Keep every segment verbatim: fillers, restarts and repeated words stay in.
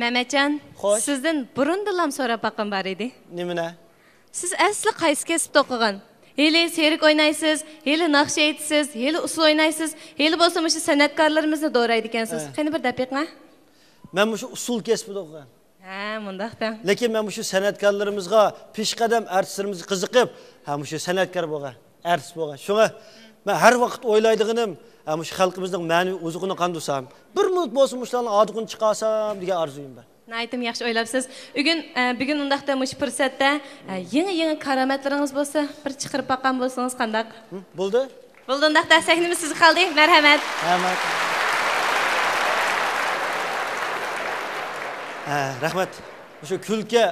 مەمەتجان، خوش. سىزدىن بۇرۇندىنلام سوراپ باققۇم بار ئىدى. نېمىنى؟ سىز ئەسلى قايسى كەسىپتە ئوقۇغان؟ ھېلى سېرك ئوينايسىز، ھېلى ناخشا ئېيتىسىز، ھېلى ئۇسسۇل ئوينايسىز، ھېلى بولسا مۇشۇ سەنئەتكارلىرىمىزنى دورايدىكەنسىز. ھە. قېنى بىر دەپ بېقىڭە. مەن مۇشۇ ئۇسسۇل كەسپىدە ئوقۇغان. ھە، مۇنداق دەڭ. لېكىن مەن مۇشۇ سەنئەتكارلىرىمىزغا، پېشقەدەم ئارتىسلىرىمىزغا قىزىقىپ، ھە، مۇشۇ سەنئەتكار بولغان، ئارتىس بولغان. شۇڭا مەن ھەر ۋاقىت ئويلايدىغىنىم، ھە، مۇشۇ خەلقىمىزنىڭ مەنىۋى ئوزۇقىنى قاندۇرسام، بىر مىنۇت بولسا مۇشۇلارنىڭ ئادىقىنى چىقارسام دېگەن ئارزۇيۇم بار. ناھايىتىمۇ ياخشى ئويلاپسىز. بۈگۈن، ئە، بۈگۈن ئۇنداقتا مۇشۇ پۇرسەتتە، ئە، يېڭى، يېڭى كارامەتلىرىڭىز بولسا، بىر چىقىرىپ باققان بولسىڭىز قانداق؟ ھە، بولدى. بولدى، ئۇنداقتا سەھنىمىز سىزگە قالدى. مەرھەمەت. رەھمەت. ھە، رەھمەت. مۇشۇ كۈلكە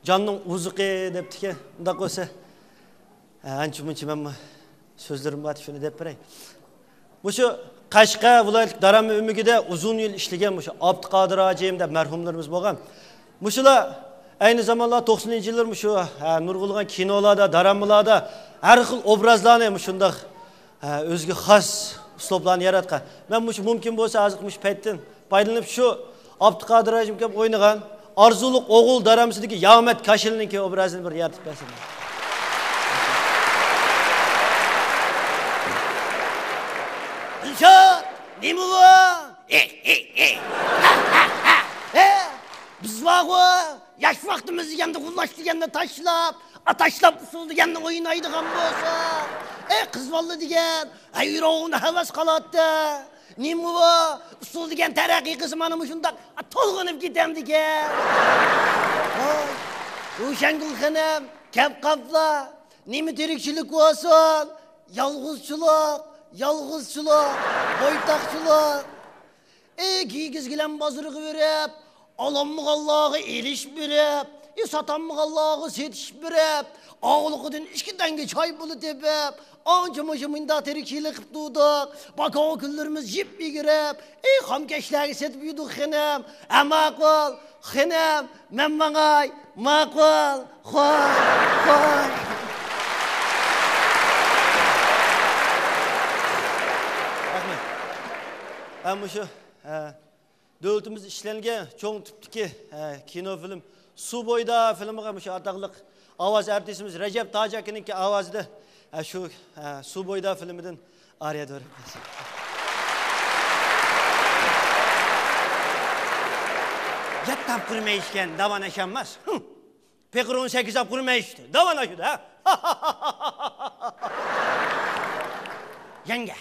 جاننىڭ ئوزۇقى دەپتىكەن. ئۇنداق بولسا، ھە، ئانچە مۇنچە مەنمۇ سۆزلىرىم بار، شۇنى دەپ بېرەي. مۇشۇ قەشقەر ۋىلايەتلىك دارامى ئۆمىكىدە ئۇزۇن يىل ئىشلىگەن مۇشۇ ئابدۇقادىر ھاجىم دەپ مەرھۇملىرىمىز بولغان. مۇشۇلار ئەينى زامانلار توقسىنىنچى يىللىرى مۇشۇ، ھە، نۇرغۇنلىغان كىنولاردا، دارامىلاردا ھەر خىل ئوبرازلارنى مۇشۇنداق، ھە، ئۆزىگە خاس ئۇسلۇبلارنى ياراتقان. مەن مۇشۇ مۇمكىن بولسا ھازىرقى مۇشۇ پەيتتىن پايدىلىنىپ شۇ ئابدۇقادىر ھاجىم كەپ ئوينىغان ئارزۇلۇق ئوغۇل دارامىسىدىكى يامەت كاشىلنىڭكى ئوبرازىنى بىر يارىتىپ بەرسەم. دىلشات، نېمە بۇ؟ ھە، بىز بارغۇ، ياش ۋاقتىمىز دېگەندە غۇللاش دېگەننى تاشلاپ، ئاتاشلاپ ئۇسسۇل دېگەننى ئوينايدىغان بولسا، ئەي، قىز بالا دېگەن، ئەي، يۈرىكىڭدە ھەۋەس قالاتتى. نېمە بۇ؟ ئۇسسۇل دېگەن تەرەققىي قىلسا مانا مۇشۇنداق تولغىنىپ كېتەمدىكەن. ۋاي، روشەنگۈل خېنىم، كەپ قاپلا. نېمە تىرىكچىلىك بولسۇن؟ يالغۇزچىلىق، يالغۇزچىلىق، بويتاقچىلىق. ئى، كىيگۈزگىلەم بازىرىغا بېرىپ، ئالالمىغانلارغا ئېلىش بېرىپ، ئى، ساتالمىغانلارغا سېتىش بېرىپ، ئاغلىقىدىن ئىككى تەڭگە چاي پۇلى تېپىپ، ئانچە مۇشۇ مۇنداق تىرىكچىلىك قىلىپ تۇردۇق. باكاۋۇ كۈنلىرىمىز يىپ يۈگۈرۈپ، ئى، خامكەشلەرگە سېتىپ يۈردۇق خېنىم. ھە، ماقۇل، خېنىم، مەن ماڭاي. ماقۇل، خوش، خوش. رەھمەت. ھە، مۇشۇ، ھە، دۆلىتىمىزدە ئىشلەنگەن چوڭ تىپتىكى، ھە، كىنو فىلىم سۇ بويىدا فىلىمىغا مۇشۇ ئاتاقلىق ئاۋاز ئارتىسىمىز رەجەپ تاجى ئاكىنىڭكى ئاۋازىدا، ھە، شۇ، ھە، سۇ بويىدا فىلىمىدىن ئارىيە دورا. يەتتە ئاپقۇرمەي ئىچكەن داۋان ئاشانماس. پېقىر ئون سەككىز ئاپقۇرمەي ئىچتى. داۋان ئاشىدۇ، ھە؟ يەڭگە.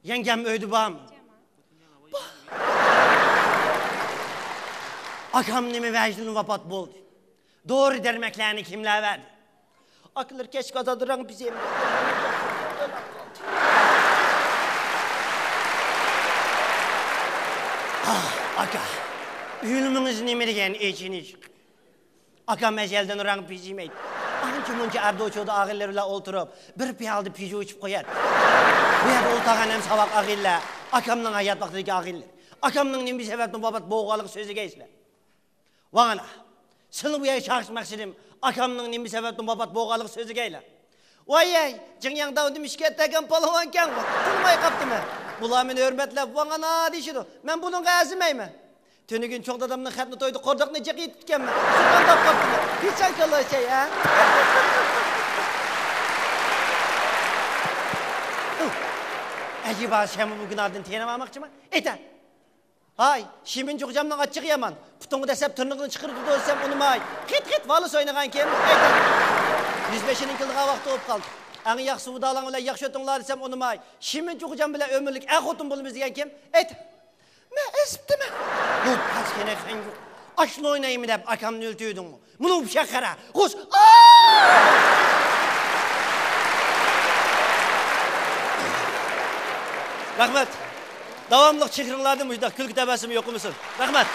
يەڭگەم ئۆيدە بارمۇ؟ بار. ئاكام نېمە ۋەجدىن ۋاپات بولدى؟ دورا دەرمەكلەرنى كىملەر بەردى؟ ئاكىلىرى كەچكە ئازادراق بىز ئەمدى. ئاھ، ئاكا، ئۆلۈمىڭىز نېمە دېگەن ئېچىنىش. ئاكام ئەزەلدىن راڭ پىژىمەيدۇ. ئانچە مۇنچە ئەردوچۇدا ئاغىنىلىرى بىلەن ئولتۇرۇپ، بىر پىيالىدە پىژو ئىچىپ قوياتتى. بۇ يەردە ئولتۇرغان ھەم ساۋاق ئاغىنىلەر، ئاكامنىڭ ھايات ۋاقتىدىكى ئاغىنىلىرى. ئاكامنىڭ نېمە سەۋەبتىن ۋاپات بولغانلىقى سۆزلىگەيسىلەر. ۋاڭ ئانا، سىلىنى بۇ يەرگە چاقىرىش مەقسىتىم، ئاكامنىڭ نېمە سەۋەبتىن ۋاپات بولغانلىقى سۆزلىگەيلا. ۋاي ھەي، جىڭياڭ داۋۇدۇم ئىشكەتتەكەن پالۋانكەنغۇ، تونۇماي قاپتىمەن. بۇلار مېنى ھۆرمەتلەپ ۋاڭ ئانا دېيىشىدۇ. مەن بۇنىڭغا ئەرزىمەيمەن. تۈنۈگۈن چوڭ دادامنىڭ خەتنە تويىدا قورداقنى جىق يېتىپتىكەنمەن. سۇپانداپ قاپتىمەن. ھېچ ئايكاللايچەي، ھە؟ ئەجەبا، سەنمۇ بۇ گۇناھدىن تېنىۋالماقچىما؟ ئېيتە! ھاي، شىمىنچى خوجامنىڭ ئاچچىقى يامان. پۇتۇڭغا دەسسەپ تىرنىقىنى چىقىرىدۇ دېسەم ئۇنىماي. قىت، قىت، ۋالىس ئوينىغان كىم؟ ئېيتە! يۈز بېشىنىڭ كېلىدىغان ۋاقتى بولۇپ قالدى. ئەڭ ياخشىسى ئۇدالاڭ بىلەن ياخشى ئۆتۈڭلار دېسەم ئۇنىماي. شىمىنچى خوجام بىلەن ئۆمۈرلۈك ئەر خوتۇن بولىمىز دېگەن كىم؟ ئېيتە! مەن ئېزىپتىمەن. بۇ پەسكىنە خەنجۇ. ئاشۇنى ئوينايمەن دەپ ئاكامنى ئۆلتۈردۈڭمۇ؟ مۇنۇ پىشاق قارا. غۇس. رەھمەت. داۋاملىق چېھرىڭلاردا مۇشۇنداق كۈلكە تەبەسسۇمى يوقىمىسۇن. رەھمەت.